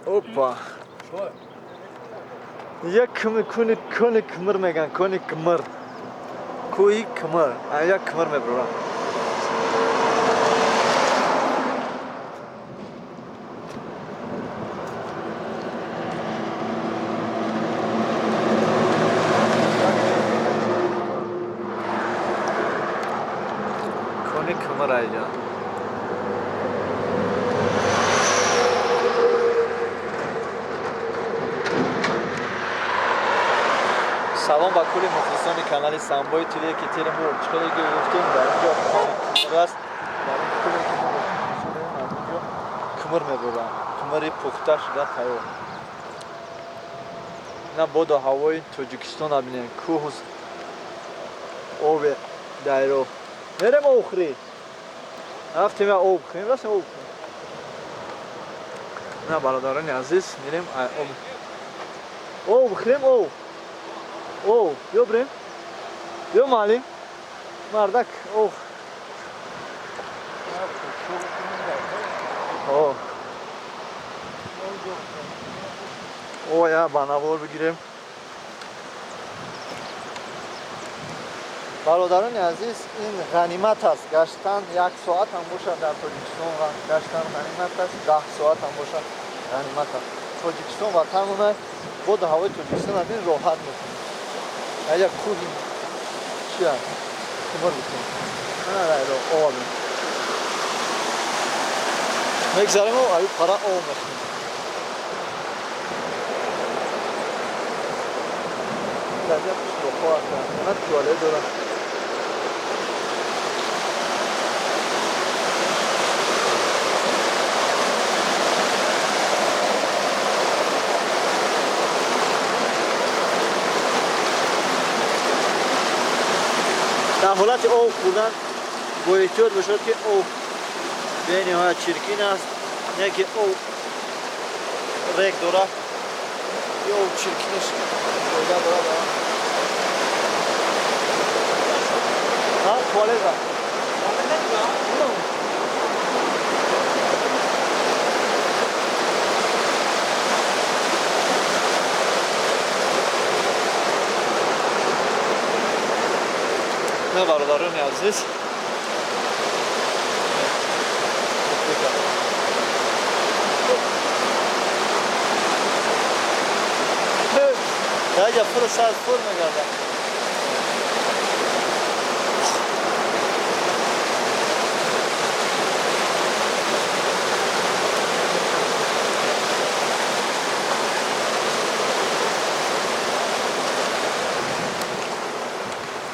Опа. Як куни куни кмр меган, куни кмр. Кӯи кмр. Як кмр мебурам. Куни кмр айҷа. Салом ба кулли мухлисони канали Самбои ТВ Екатеринбург. Чӣ хеле ки гуфтем, дар инҷо кмр аст. Дар ин кӯле ки мо шудаем, аз инҷо кмр мебуранд. Кмри пухта шуда тайёр. На боду ҳавои Тоҷикистон бинем. Кӯҳу оби дайро. Мерем об хӯрӣ. Рафтем я об хӯрем, рафтем об хӯрем. На бародарони азиз, мерем об. Об хӯрем, об. Ов, биё бирем. Биё, муаллим. Мардак, ов. О. О, я ба навор бигирем. Бародарони азиз, ин ғанимат аст. Гаштан як соат ҳам бошад дар Тоҷикистон гаштан ғанимат аст, 10 соат ҳам бошад ғанимат аст. Тоҷикистон ватанмон, боду ҳавои Тоҷикистон аз ин роҳат мекунем. Як кӯҳи чи аст? Кумр бикунем. Ана об мегзарему аю пара об мехӯрем. Дар як қишлоқҳо ҳастанд. На туалет доранд. Дар ҳолати об хӯрдан бо эҳтиёт бошад, ки об бениҳоят чиркин аст, не ки об рек дорад, ки об чиркиниш фоида дорад. Ҳа, туалет рафт. На, бародарони азиз, даҷа пур сар пур мегардад.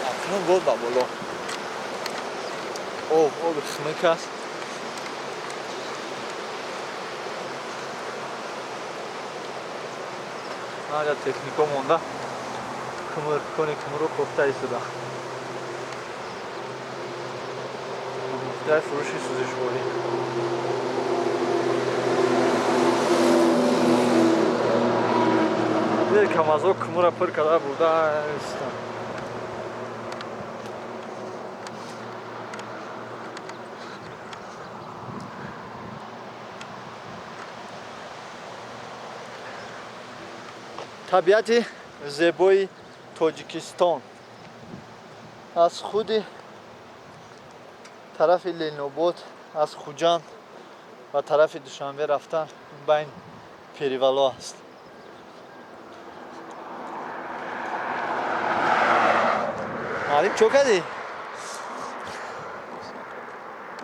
Акнун гол ба боло. Об, оби хунук аст. Аҷа технико монда, кмр, кони кмрро кофта истода. Нуқтаи фурӯши сӯзишворӣ. Камазо кмра пур карда бурда истанд. Табиати зебои Тоҷикистон аз худи тарафи Ленинобод, аз Хуҷанд ва тарафи Душанбе рафтан байн перевало аст. Муаллим, чо кардӣ?